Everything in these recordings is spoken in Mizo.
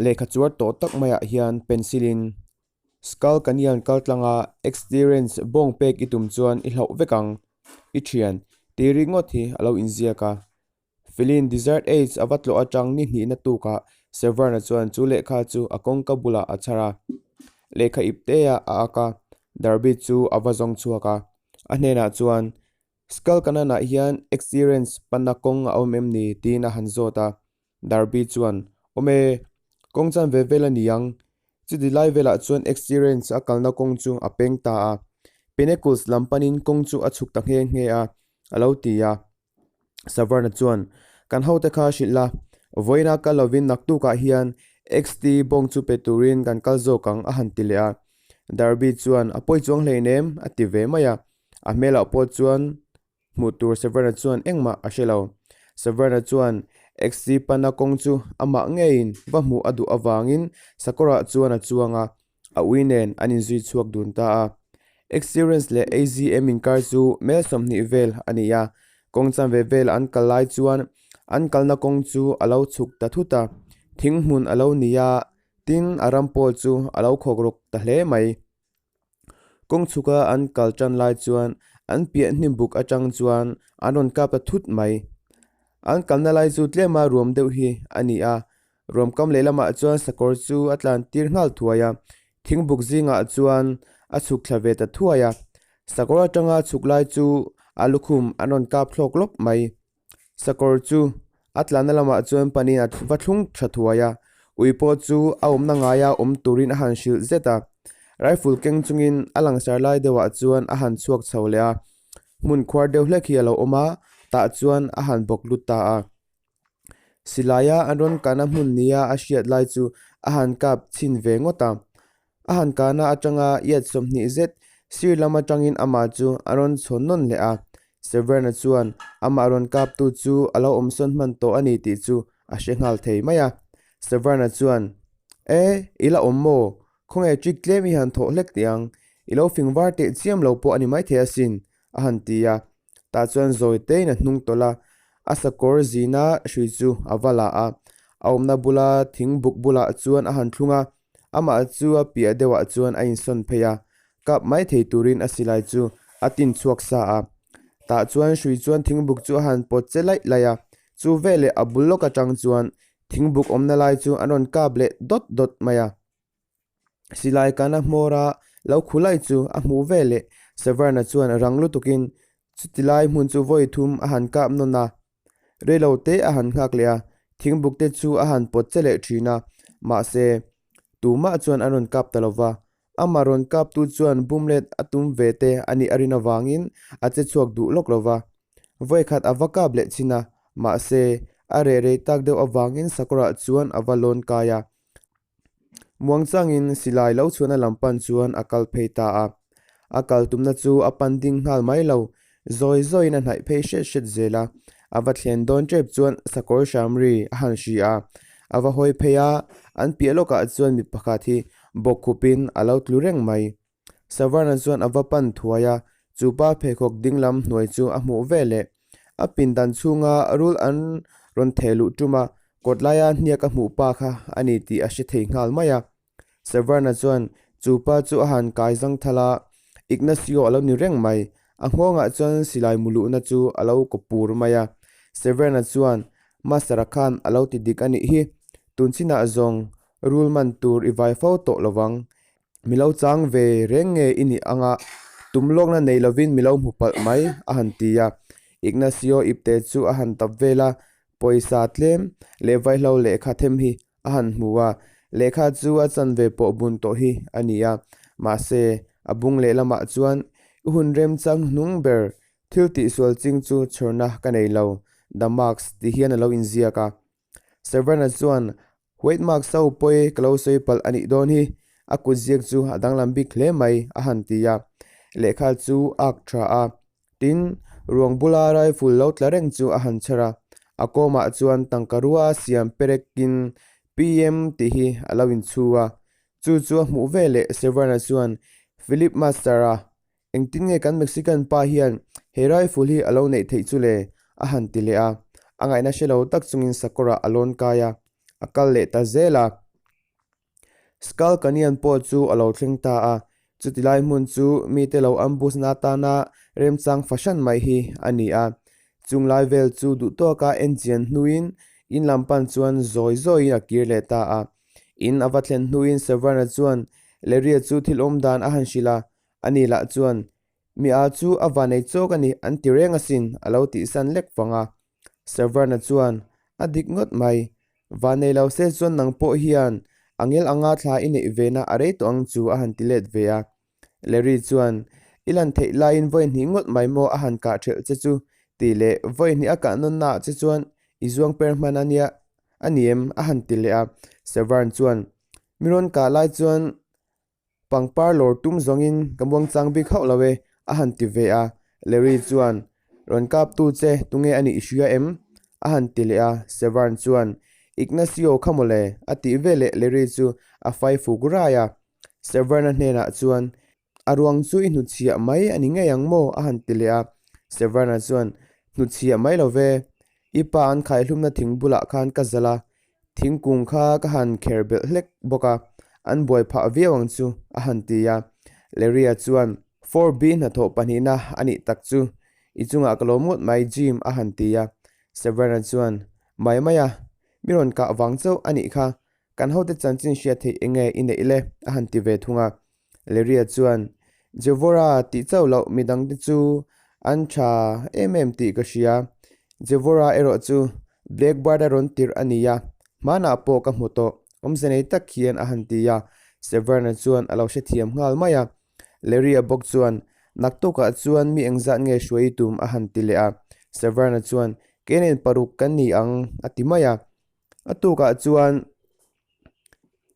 Lehkha chuar tawh tak maiah hian pencil in Skull Canyon kal tlanga experience bawng pek i tum chuan i hlauh vek ang i thian tih ringawt hi a lo inziak a. Felin Desert Age a va tlawh atang ni hnihna tukah Severn-a chuan chu lehkha chu a kawngka bulah a chhar a. Lehkha ip teah a ak a, Darby chu a va zawng chhuak a. A hnenah chuan Skull Canyon-ah hian experience panna kawng a awm em ni tiin a han zawt a. Darby chuan, Awm e, kawng chan ve vel a ni ang. Chuti lai velah chuan Experience a kalna kawng chu a peng ta a. Pinnacles lam panin kawng chu a chhuk ta nghe nghe a, a lo ti a. Savarna chuan, Kan hote kha hrilh la, vawiina kal lovin naktukah hian XT bawng chu pe turin kan kal zawk ang, a han ti leh a. Darby chuan, A pawi chuang hleinem, a ti ve mai a. A hmelah pawh chuan Hmuh tur Severna chuan engmah a hre lo. Severna chuan XC pana kawng chu amah ngeiin va hmuh a duh avangin sakawrah chuan a chuang a, a ui nen an inzui chhuak dun ta a. XC Ranch leh AZM inkar chu mel 20 vel a ni a, kawng chanve vel an kal lai chuan an kalna kawng chu a lo chhuk ta thut a, thing hmun a lo ni a, tin a ram pawh chu a lo khawk rawk ta hle mai. Kawng chhuka an kal tan lai chuan an piah hnim buk atang chuan an rawn kap ta thut mai. An kalna lai chu tlema ruam deuh hi a ni a, ruam kam lehlamah chuan sakawr chu a tlan tir nghal thuai a, thing buk zingah chuan a chhuk thla ve ta thuai a. Sakawr atanga chhuk lai chu a lukhum an rawn kap thlawk lawp mai. Sakawr chu a tlanna lamah chuan panin a va thlung tha thuai a, ui pawh chu a awmna ngaia awm turin a han hrilh zet a. Rifle keng chungin a langsar lai deuhah chuan a han chhuak chho leh a, hmun khuar deuh hlek hi a lo awm a, tah chuan a han bawk lut ta a. Silaia an rawn kahna hmun nia a hriat lai chu a han kap chhin ve ngawt a. A han kahna atanga iat 20 zet sir lam atangin amah chu a rawn chhawn nawn leh a. Severna chuan amah rawn kaptu chu a lo awmsawn hman tawh a ni tih chu a hre nghal thei mai a. Severna chuan, E, i la awm maw? Khawnge trick tlem i han thawh hlek tih ang? I lo fing var teh chiam lo pawh a ni maithei asin, a han ti a. Tah chuan zawi tein a hnung tawlh a, a sakawr zina hrui chu a va la a. A awmna bula thing buk bulah chuan a han thlung a, Amah chu a piah deuhah chuan a insawn phei a, kap mai thei turin a silai chu a tin chhuak sa a. Tah chuan hrui chuan thingbuk chu a han pawt che laih laih a, chu veleh a bul lawk atang chuan thingbuk awmna lai chu an rawn kap leh dawt dawt mai a. Silai kana hmawra lo khu laih chu a hmuh veleh Severn-a chuan rang lutukin chuti lai hmun chu vawi thum a han kap nawn a. Reilo te a han nghak leh a, thingbuk te chu a han pawt che leh thin a, mahse tumah chuan an rawn kap ta lo va. Amah rawn kaptu chuan bumlet a tum ve te a nih a rin avangin a che chhuak duh lawk lo va. Vawikhat a va kap leh chin a, mahse a reh rei tak deuh avangin sakawrah chuan a va lawn kai a. Muangchangin silai lo chhuahna lam pan chuan a kal phei ta a. A kal tumna chu a pan ding nghal mai lo, zawi zawiin a hnaih phei hret hret zel a. A va thlen dawn tep chuan sakawr hram ri a han hri a. A va hawi phei a, an piah lawkah chuan mi pakhat hi bawkkhupin a lo tlu reng mai. Savarna chuan a va pan thuai a, chu pa pheikhawk ding lam hnuai chu a hmuh ve leh. A pindan chhunga rul an rawn theh luh tum a, kawt laia hniak a hmuh pa kha a ni tih a hre thei nghal mai a. Savarna chuan chu pa chu a han kai zang thal a, Ignacio a lo ni reng mai. A nghawngah chuan silai mu luhna chu a lo kaw pur mai a. Savarna chuan, Master-a khan a lo ti dik a nih hi. Tun chinah zawng rul man tur i vai fo tawh lovang. Mi lo chang ve reng nge i nih anga tum lawkna nei lovin mi lo hmu palh mai a han ti a. Ignacio ipte chu a han tap vel a, pawisa tlem leh vaihlo lehkha them hi a han hmu a, lehkha chu a chanve pawh bun tawh hi a ni a. Mahse, a bung lehlamah chuan i hun remchang hnung ber thil tihsual ching chu chhawrna ka nei lo, The Marks ti hian a lo inziak a. Servant-a chuan White mark so pawi ka lo sawi palh a nih dawn hi, a kut ziak chu a danglam bik hle mai a han ti a. Lehkha chu a ak tha a, tin ruang bula rifle lo tla reng chu a han chher a. A kawmah chuan tangka rua siam perekin PM tih hi a lo inchhu a. Chu chu a hmuh veleh Severn-a chuan Philip Master-a Engtin nge kan Mexican pa hian he rifle hi a lo neih theih chu le? a han ti leh a. A ngaihna hre lo tak chungin sakawrah a lawn kai a, a kal leh ta zel a. Skull Canyon pawh chu a lo thleng ta a, chuti lai hmun chu mite lo ambush na atana remchang fahran mai hi a ni a. Chung lai vel chu duhtawka en chian hnuin in lam pan chuan zawi zawiin a kir leh ta a. In a va thlen hnuin Severn-a chuan Larry-a chu thil awm dan a han hrilh a, ani lah chuan, Mi a chu a vanei chawk a ni an ti reng asin, a lo tihsan lek vang a. Severn-a chuan, A dik ngawt mai. Vanei lo se chuan nang pawh hian a ngel anga thla i neih vena a rei tawh ang chu a han ti let ve a. Larry chuan, I lan theih laiin vawi hnih ngawt mai maw a han kah ṭhelh che chu tih leh vawi hnih a kah nawnnaah che chuan i zuang per hman a nia a ni em? a han ti leh a. Severn chuan, Mi rawn kah lai chuan pangpar lawr tum zawngin ka muangchang bik hauh lo e a han ti ve a. Larry chuan, Rawn kaptu che tunge a nih i hria em? a han ti leh a. Severn chuan, Ignacio kha mawle a tih veleh Larry chu a fai fuk rai a. Severn-a hnenah chuan, A ruang chu i hnutchhiah mai a ni ngei ang maw? a han ti leh a. Severn-a chuan, Hnutchhiah mai lo ve. I pa an khaihlumna thing bulah khan ka zalh a, thingkung kha ka han kher belh hlek bawk a, an buai phah viau ang chu, a han ti a. Larry-a chuan, 4B hnathawh pahnihna a nih tak chu, i chungah ka lawm ngawt mai, Jim, a han ti a. Severn-a chuan, Mai mai a, mi rawn kah vang chauh a nih kha, Kan hote chanchin hriat theih eng nge i neih le? a han ti ve thung a. Larry-a chuan, Jevora tih chauh loh midangte chu an tha em em tih ka hria. Jevora erawh chu Blackbird-a rawn tirh a ni a, hmanah pawh ka hmu tawh, awmze nei tak hian a han ti a. Severn-a chuan a lo hrethiam nghal mai a. Larry-a bawk chuan, Naktukah chuan mi engzat nge hruai i tum? a han ti leh a. Severn-a chuan, Kei nen paruk kan ni ang, a ti mai a. A tukah chuan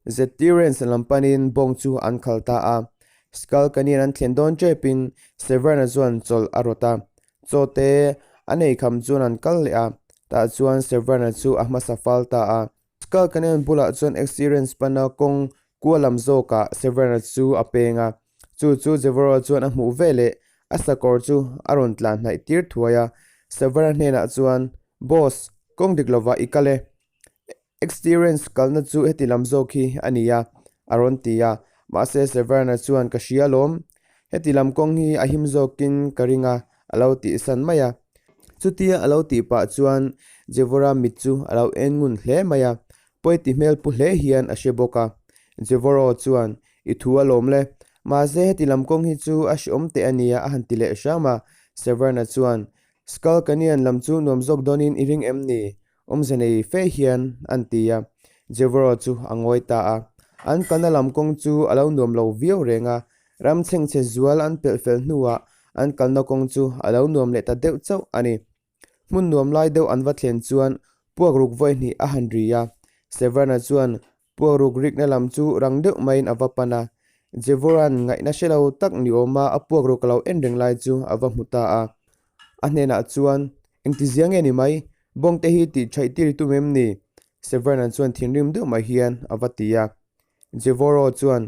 Zetirens lam panin bawng chu an khal ta a. Skull Canyon an thlen dawn tepin Severn-a chuan chawlh a rawt a. Chaw te a nei kham chuan an kal leh a, tah chuan Severn-a chu a hmasa fal ta a. Skull Canyon bulah chuan Xirens pana kawng kua lam zawkah Severn-a chu a peng a. Chu chu Jevoro chuan a hmuh veleh a sakawr chu a rawn tlan hnaih tir thuai a. Severn-a hnenah chuan, Boss, kawng dik lovah i kal e. Experience kalna chu heti lam zawk hi a ni a, a rawn ti a. Mahse Severna chuan ka hria alawm. Heti lam kawng hi a him zawkin ka ring a, a lo tihsan mai a. Chutia a lo tih pah chuan Jevora mit chu a lo en ngun hle mai a, pawi ti hmel pu hle hian a hre bawk a. Jevoro chuan, I thu alawm le. Mahse heti lam kawng hi chu a hreawm teh a nia, a han ti leh hram a. Severna chuan, Skull Canyon lam chu nuam zawk dawnin i ring em ni? Awmze nei fe hian an ti a. Jevero chu a ngawi ta a. An kalna lam kawng chu a lo nuam lo viau reng a. Ram chhengchhe zual an pelh fel hnuah an kalna kawng chu a lo nuam leh ta deuh chauh a ni. Hmun nuam lai deuh an va thlen chuan puak ruk vawi hnih a han ri a. Severna chuan Puak ruk rikna lam chu rang deuh maiin a va pan a, Jevoran ngaihna hre lo tak ni awma a puak ruk a lo en reng lai chu a va hmu ta a. A hnenah chuan, Engti zia nge ni mai? Bawngte hi tih thaih tir i tum em ni? Severna chuan thinrim deuh mai hian a va ti a. Jevoro chuan,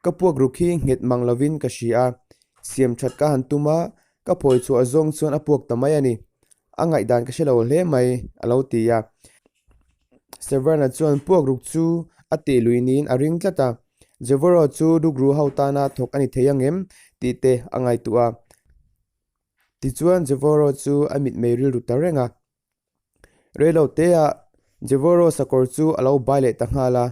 Ka puak ruk hi nghet mang lovin ka hria a, siam that ka han tum a, ka phawi chhuah zawng chuan a puak ta mai a ni. A ngaihdan ka hre lo hle mai, a lo ti a. Severna chuan puak ruk chu a tih lui niin a ring tlat a, Jevoro chu rukru ho tana thawk a ni thei ang em tih te a ngaihtuah a. Tichuan Jevoro chu a mitmei rilru ta reng a. Reilo teah Jevoro sakawr chu a lo bai leh ta nghal a,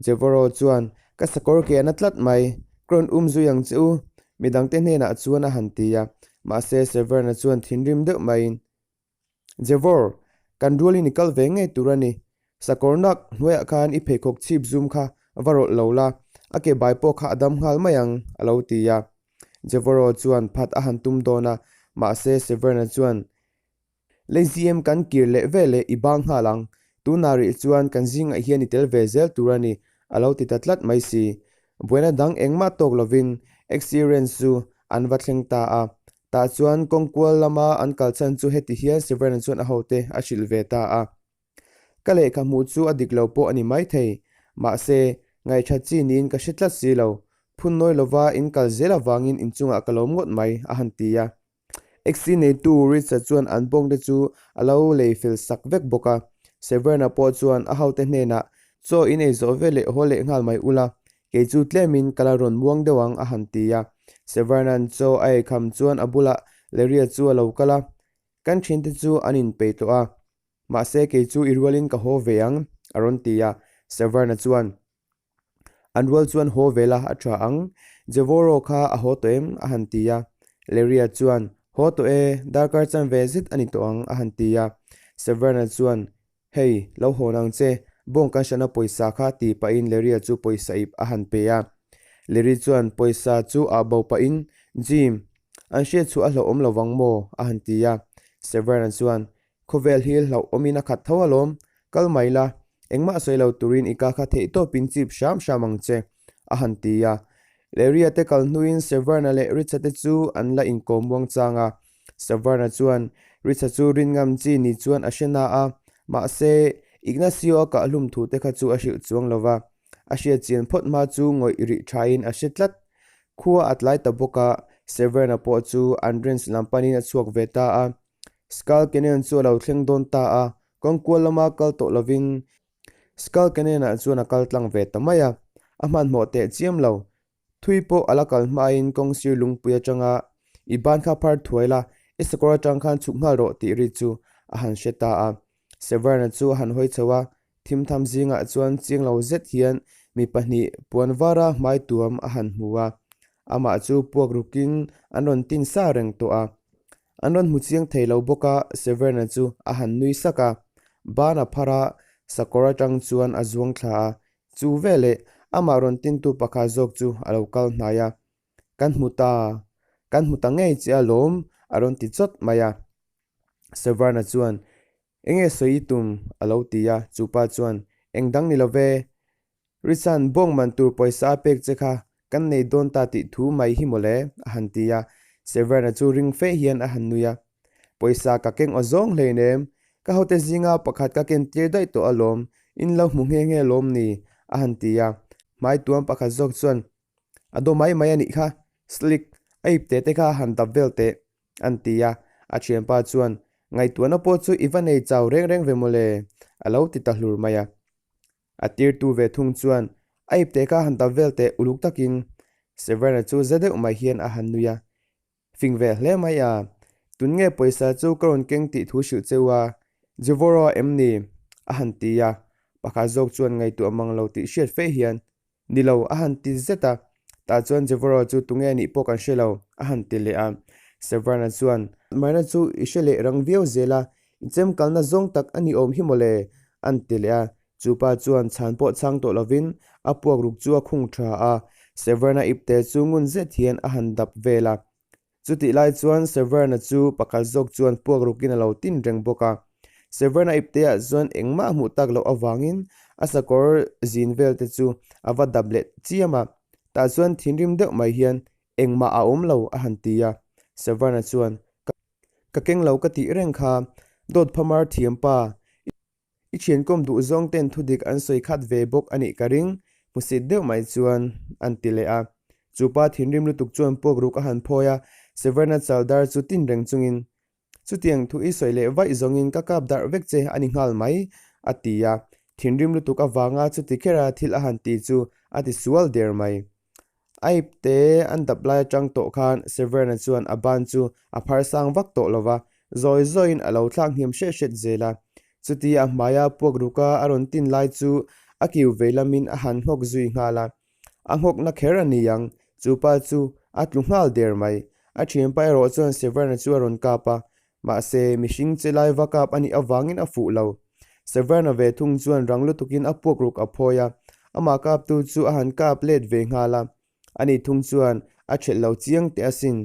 Jevoro chuan, Ka sakawr ke a na tlat mai, ka rawn um zui ang che u, midangte hnenah chuan a han ti a. Mahse Severna chuan thinrim deuh maiin, Jevor, kan rualin i kal ve ngei tur a ni. Sakawr nak hnuaiah khan i pheikhawk chhip zum kha va rawlh lo la, a ke bai pawh kha a dam nghal mai ang, a lo ti a. Jevoro chuan phat a han tum dawn a, mahse Severna chuan, Leiziam kan kir leh ve leh i bang nghal ang, tunah rih chuan kan zingah hian i tel ve zel tur a ni, a lo ti ta tlat mai si. Buaina dang engmah tawk lovin Experience chu an va thleng ta a, tah chuan kawngkual lama an kal chhan chu heti hian Severna chuan a hote a hrilh ve ta a. Ka lehkha hmuh chu a dik lo pawh a ni maithei, mahse, ngaihṭhat chi niin ka hre tlat si lo, phun nawi lova in kal zel avangin inchungah ka lawm ngawt mai, a han ti a. Taxi neitu Richard chuan an bawngte chu a lo lei fel sak vek bawk a. Severna pawh chuan a hote hnenah Chaw in ei zawh veleh haw leh nghal mai ula, kei chu tlemin ka la rawn muang deuh ang a han ti a. Severna'n chaw a ei kham chuan a bulah Larry-a chu a lo kal a, Kan thiante chu an inpeih tawh a, mahse kei chu i rualin ka haw ve ang a rawn ti a. Severna chuan, An rual chuan haw ve la a tha ang, Jevoro kha a haw tawh em? a han ti a. Larry-a chuan, Haw tawh e, darkar chanve zet a ni tawh ang a han ti a. Severna chuan, Hei, lo hawn ang che, bawng kan hrana pawisa kha ti pahin Larry-a chu pawisa ip a han pe a. Larry chuan pawisa chu ah bo pahin, Jim, an hriat chu a hlauhawm lo vang maw? a han ti a. Severn-a chuan, Khawvel hi hlauhawmin a khat tho alawm, kal mai la, engmah sawi lo turin i ka kha theihtawpin chip hram hram ang che, a han ti a. Larry-a te kal hnuin Severn-a leh Rich-a te chu an la inkawm muang chang a. Savarna chuan Richa chu rin ngam chi ni chuan a hre na a, mahse Ignacio a kah hlum thu te kha chu a hrilh chuang lo va, a hriat chian phawt hma chu ngawih rih thain a hre tlat. Khua a tlai ta bawk a, Savarna pawh chu an ranch lam panin a chhuak ve ta a. Skull Canyon chu a lo thleng dawn ta a, kawngkual lama kal tawh lovin Skull Canyon-ah chuan a kal tlang ve ta mai a, a hmanhmawh teh chiam lo. Thui pawh a la kal hmain kawng sir lungpui atanga i ban kha phar thuai la, i sakawr atang khan chhuk nghal rawh tih ri chu a han hre ta a. Severna chu a han hawi chho a, thimtham zingah chuan chiang lo zet hian mi pahnih puan vara hmai tuam a han hmu a, amah chu puak rukin an rawn tin sa reng tawh a. An rawn hmu chiang thei lo bawk a, Severna chu a han nui sak a, ban a phar a, sakawr atang chuan a zuang thla a, Chu veleh amah rawn tintu pakhat zawk chu a lo kal hnai a, Kan hmu ta, kan hmu ta ngei che alawm a rawn ti chawt mai a. Savarna chuan, Enge sawi i tum? a lo ti a, chu pa chuan, Eng dang ni lo ve, Richan bawng man tur pawisa a pek che kha kan nei dawn ta tih thu mai hi mawle a han ti a, Savarna chu ring fe hian a han nui a. Pawisa ka keng aw zawng hleinem, ka hote zinga pakhat ka ken tir daih tawh alawm, in lo hmu nghe nghe lawm ni? a han ti a. Hmai tuam pakhat zawk chuan, A daw mai mai a nih kha, Slick, a ip teh te kha han dap vel teh, an ti a. A thianpa chuan, Ngaihtuahna pawh chu i va nei chau reng reng ve mawle, a lo ti ta hlur mai a. A tirtu ve thung chuan, A ip teh kha han dap vel teh uluk takin, Severna chu za deuh mai hian a han nui a. Fing ve hle mai a, tun nge pawisa chu ka rawn keng tih thu hrilh cheu a, Jevoro em ni? a han ti a, pakhat zawk chuan ngaihtuah mang lo tih hriat fe hian, Ni lo, a han ti zet a, tah chuan Jevoro chu tunge nih pawh kan hre lo, a han ti leh a. Severna chuan, Marina chu i hre leh rang viau zel a, i chem kalna zawng tak a ni awm hi mawle, an ti leh a, chu pa chuan chhan pawh chhang tawh lovin a puak ruk chu a khung tha a, Severna ipte chu ngun zet hian a han dap vel a. Chutih lai chuan Severna chu pakhat zawk chuan puak rukin a lo tin reng bawk a. Severna ipteah chuan engmah hmuh tak loh avangin a sakawr zin vel te chu a va dap leh chiam a, tah chuan thinrim deuh mai hian engmah a awm lo a han ti a. Severna chuan, Ka keng lo ka tih reng kha, dawt phamar thiam pa, I thiankawm duh zawng ten thudik an sawi khat ve bawk a nih ka ring, hmusit deuh mai chuan an ti leh a. Chu pa thinrim lutuk chuan puak ruk a han phawi a, Severna chaldar chu tin reng chungin, Chutiang thu i sawi leh vaih zawngin ka kap darh vek che a ni nghal mai, a ti a. Thinrim lutuk avanga chuti khera thil a han ti chu a ti sual der mai. A ipte an dap lai atang tawh khan Severna chuan a ban chu a phar sang vak tawh lo va, zawi zawiin a lo thlak hniam hret hret zel a. Chuti a hmaia puak ruka a rawn tin lai chu a kiu vei lamin a han nghawk zui nghal a. A nghawkna kher a ni ang, chu pa chu a tlu nghal der mai. A thianpa erawh chuan Severna chu a rawn kap a, mahse mihring che lai va kap a nih avangin a fuh lo. Severna ve thung chuan rang lutukin a puak ruk a phawi a, amah kaptu chu a han kap let ve nghal a. Ani thung chuan a ṭhelh lo chiang teh asin.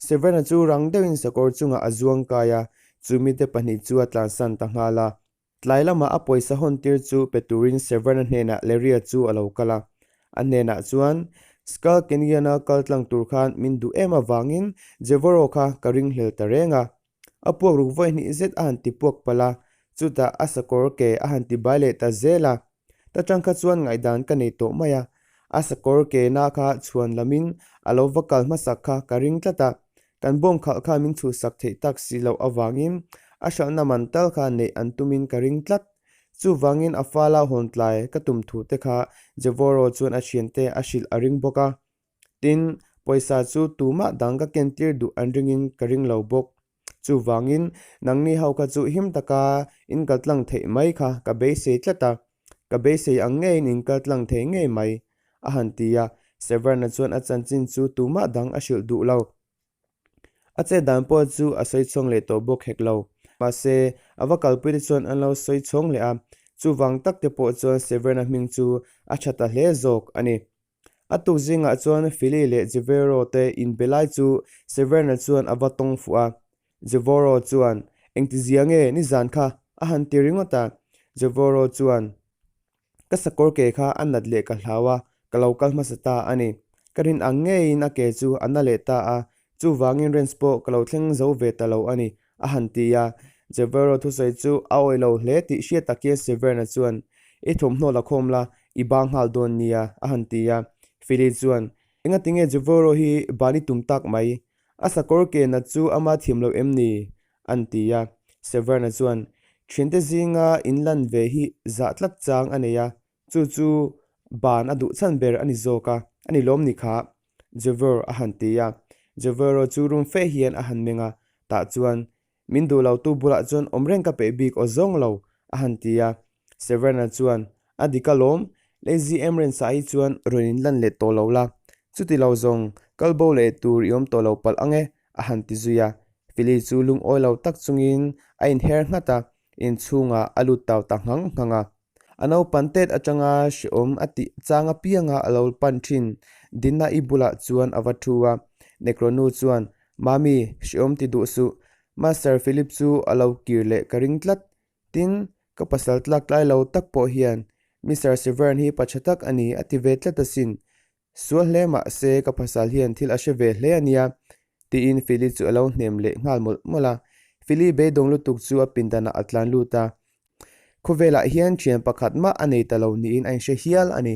Severna chu rang deuhin sakawr chungah a zuang kai a, chu mite pahnih chu a tlansan ta nghal a. Tlai lamah a pawisa hawn tir chu pe turin Severna hnenah Larry-a chu a lo kal a. A hnenah chuan, Skull Canyon-a kal tlang tur khan min duh em avangin Jevoro kha ka ringhlel ta reng a. A puak ruk vawi hnih zet a han ti puak palh a, chutah a sakawr ke a han ti bai leh ta zel a. Ta tang kha chuan ngaihdan ka nei tawh mai a, a sakawr ke na kha chhuan lamin a lo va kal hmasak kha ka ring tlat a, kan bawng khalh kha min chhuhsak theih tak si loh avangin a hralhna man tal kha neih an tumin ka ring tlat. Chuvangin a fala hawn tlai ka tum thu te kha Jevoro chuan a thiante a hrilh a ring bawk a. Tin, pawisa chu tumah dang ka kentir duh an ringin ka ring lo bawk. Chuvangin, nangni ho kha chu him taka in kal tlang theih mai kha ka beisei tlat a, ka beisei ang ngeiin in kal tlang thei ngei mai, a han ti a. Severna chuan a chanchin chu tumah dang a hrilh duh lo. A chet dan pawh chu a sawi chhawng leh tawh bawk hek lo. Mahse, a va kalpui te chuan an lo sawi chhawng leh a, chuvang tak te pawh chuan Severna hming chu a tha ta hle zawk a ni. A tuk zingah chuan Philly leh Jevero te inbe lai chu Severna chuan a va tawng fuh a. Jevoro chuan, Engtizia nge nizan kha a han ti ringawt a. Jevoro chuan, Ka sakawr ke kha a nat leh ka hlau a, ka lo kal hmasa ta a ni. Ka rin ang ngeiin a ke chu a na leh ta a, chuvangin Renz pawh ka lo thleng zo ve ta lo a ni, a han ti a. Jevero thusawi chu a awih lo hle tih hriat tak hian Severna chuan, I thawmhnaw la khawm la, i bang nghal dawn nia, a han ti a. Philly chuan, Engatinge Jevero hi ban i tum tak mai? A sakawr ke nat chu ama thiam lo em ni? An ti a. Severna chuan, Thiante zinga inlan ve hi zah tlat chang a nei a, chu chu ban a duh chhan ber a ni zawk a, a ni lawm ni kha? Jevor a han ti a. Jevero chu rum fe hian a han meng a, tah chuan, Min duh lo tu bulah chuan awm reng ka peih bik aw zawng lo, a han ti a. Severna chuan, A dik alawm, Lazy Emren sa hi chuan rawn inlan leh tawh lo la, chuti lo zawng kal bo leh tur i awm tawh lo palh ang e, a han ti zui a. Philly chu lungawi lo tak chungin a inher nghat a, inchhungah a lut tau ta nghang nghang a. A naupan tet atanga hrehawm a tih chang apianga a lo pan thin Dina-i bulah chuan a va thu a. Necro-nu chuan, Mami, hrehawm ti duh suh. Master Philip chu a lo kir leh ka ring tlat. Tin, ka pasal tlak tlai lo tak pawh hian Mister Severn hi pa tha tak a ni a ti ve tlat asin. Sual hle mah se ka pasal hian thil a hre ve hle a nia, tiin Philly chu a lo hnem leh nghal mawlh mawlh a. Philly beidawng lutuk chu a pindanah a tlan lut a, khawvelah hian thian pakhat mah a nei ta lo niin a inhre hial a ni.